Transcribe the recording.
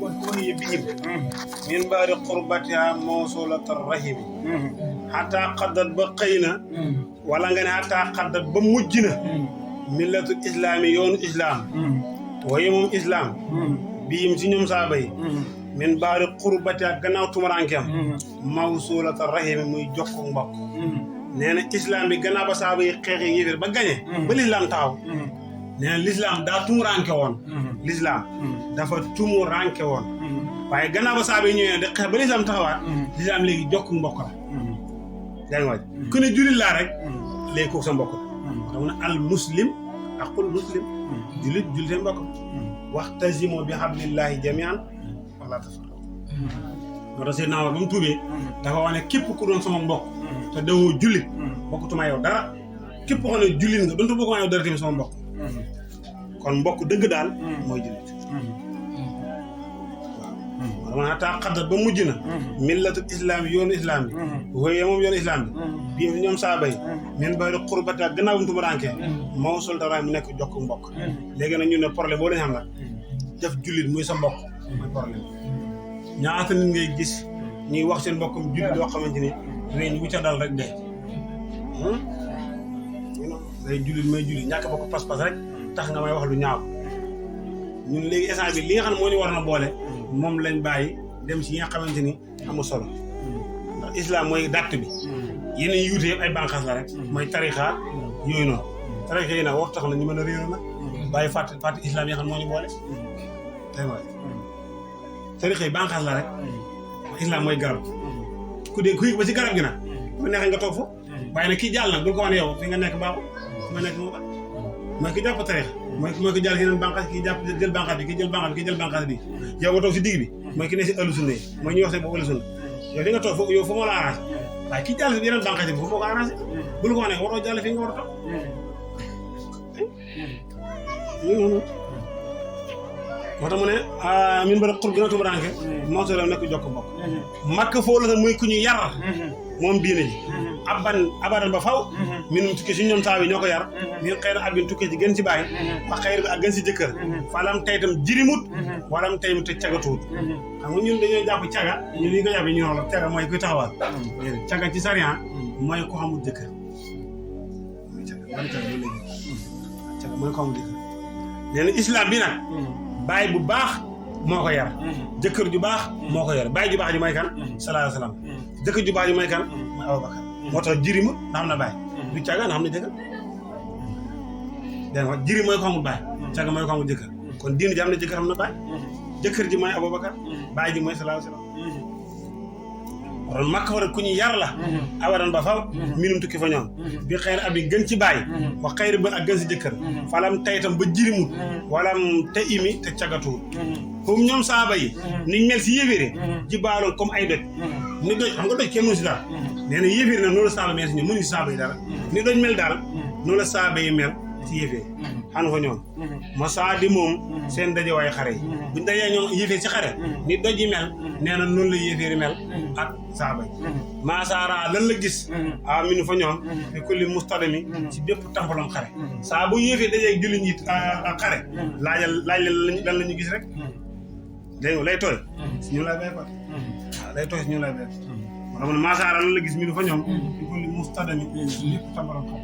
وهي بهم من بعد قربتها موصولة الرحم حتى قدت بقينا ولا غني حتى قدت بمجنا ملة الإسلام يون إسلام وهي موم إسلام بهم سي ñoom saaba yi min baari qurbati ak gannaaw tumuraankeem mawsulata rahim muy jokk mbokk nee na islam bi gannaaw ba saaba yi xeexee yéeféer ba gañe ba l'islam taxaw nee na l'islam daa tumuranke woon l'islam dafa tumuranke woon waaye gannaaw ba saaba yi ñëwee de xeex ba l'islam taxawaat l'islam léegi jokk mbokk la yaa ngi waaj ku ne jullit laa rek léegi kooku sa mbokk la mu ne al muslim aqul muslim jullit jullite mbokk waxtasimu bi hablillahi jamian wala tafarraqu moo tax Seydina Omar ba mu tuubee dafa wax ne képp ku doon sama mbokk te dawoo jullit bokkutuma yow dara képp koo xam ne jullit nga doonte bokkuma yow dara tamit sama mbokk kon mbokk dëgg daal mooy jullit waaw man xataa xaddat ba mujj na millatul islam yoonu islam bi wooye moom yoonu islam bi bii ñoom saaba yi min bari xurbata gannaaw bu mu tumuraanke moo sol dara mu nekk jokk mbokk léegi nag ñu ne problème boo lañ xam nag def jullit muy sa mbokk mooy problème ñaata nit ngay gis ñuy wax seen mbokkum jullit yoo xamante ni weñ wu ca dal rek dee day jullit may jullit ñàkk bokk pas-pas rek tax nga may wax lu ñaaw ñun léegi instant bi li nga xam ne moo ñu war na boole moom lañ bàyyi dem si yi nga xamante ni amul solo ndax islam mooy dàtt bi yeneen yuute yëpp ay bànqaas la rek mooy tarixa yooyu noonu tarixa yi nag wax tax na ñu mën a réeru nag bàyyi fàtte islam yi nga xam ne moo ñu boole day waay tarixa yi bànqaas la rek islam mooy garab ku dee ku yëg ba ci garab gi nag bu neexee nga toog fa waaye nag kii jàll nag bul ko wax ne yow fi nga nekk baaxul fi nga nekk moo baax mooy ki jàpp tarixa mooy ko jàll yeneen bànqaas kii jàpp jël bànqaas bi kii jël bànqaas bi kii jël bànqaas bi yow nga toog si digg bi mooy ki ne si ëllu sunna yi mooy ñuy wax seen boobu ëllu sunna yow li nga toog foofu yow foo moo la arrangé waaye kii jàll si yeneen bànqaas bi foofu moo ko arrangé bul ko wax ne waroo jàll fii nga war a toog moo tax mu ne min ba xur gën a tumuranke moo solo nekk jokk bokk makk foo la muy ku ñu yar moom diine ji abadan ba faw minum tukki si ñoom saa bi ñoo ko yar min xëy na abin tukkee ci gën si bàyyi fa xëyr bi ak gën si jëkkër falam tey tam jirimut walam tey mu te cagatuut xam nga ñun dañoo jàpp caga ñu li nga jàpp ñu noonu la caga mooy kuy taxawal caga ci sariya mooy ko xamul jëkkër caga mooy ko xamul jëkkër nee na islam bi nag baay bu baax moo ko yar jëkkër ju baax moo ko yar baay ju baax ji mooy kan sallallahu alayhi wa sallam jëkkër ju baax ji mooy kan mooy Abubakar moo tax jirima na xam na baay du caga na xam ne jëkkër dégg nga jiri mooy ko xamul baay caga mooy ko xamul jëkkër kon diine ji am na jëkkër xam na baay jëkkër ji mooy Abubakar baay ji mooy sallallahu alayhi wa sallam kon makka war a ku ñu yar la awaran ba faw minum tukki fa ñoom bi xëy na ab yi gën ci bàyyi wa xëyri ba ak gën si jëkkër falam taytam ba jirimut walam te imi te cagatuwut foofu ñoom saaba yi niñ mel si yéeféere ji baaloon comme ay doj ni doj xam nga doj kenn mënu si dara nee na yéeféere nag noonu la saaba mel si ñoom mënu si saaba yi dara ni doj mel daal noonu la saaba yi mel si yéeféere xanu fa ñoom ma saa di moom seen dajewaay xare yi buñ dajee ñoom yéeféer si xare ni doj yi mel nee na noonu la yéeféeri mel ak saaba yi maasaara lan la gis minu fa ñoom te kulli mustadami si bépp tampalom xare saa bu yéeféer dajee julli ñi ak xare laaj lan la ñu gis rek dégg nga lay tooy si ñu lay bay pat waaw lay tooy si ñu lay bay moo tax mu ne maasaara lan la gis minu fa ñoom te kulli mustadami si bépp tampalom xare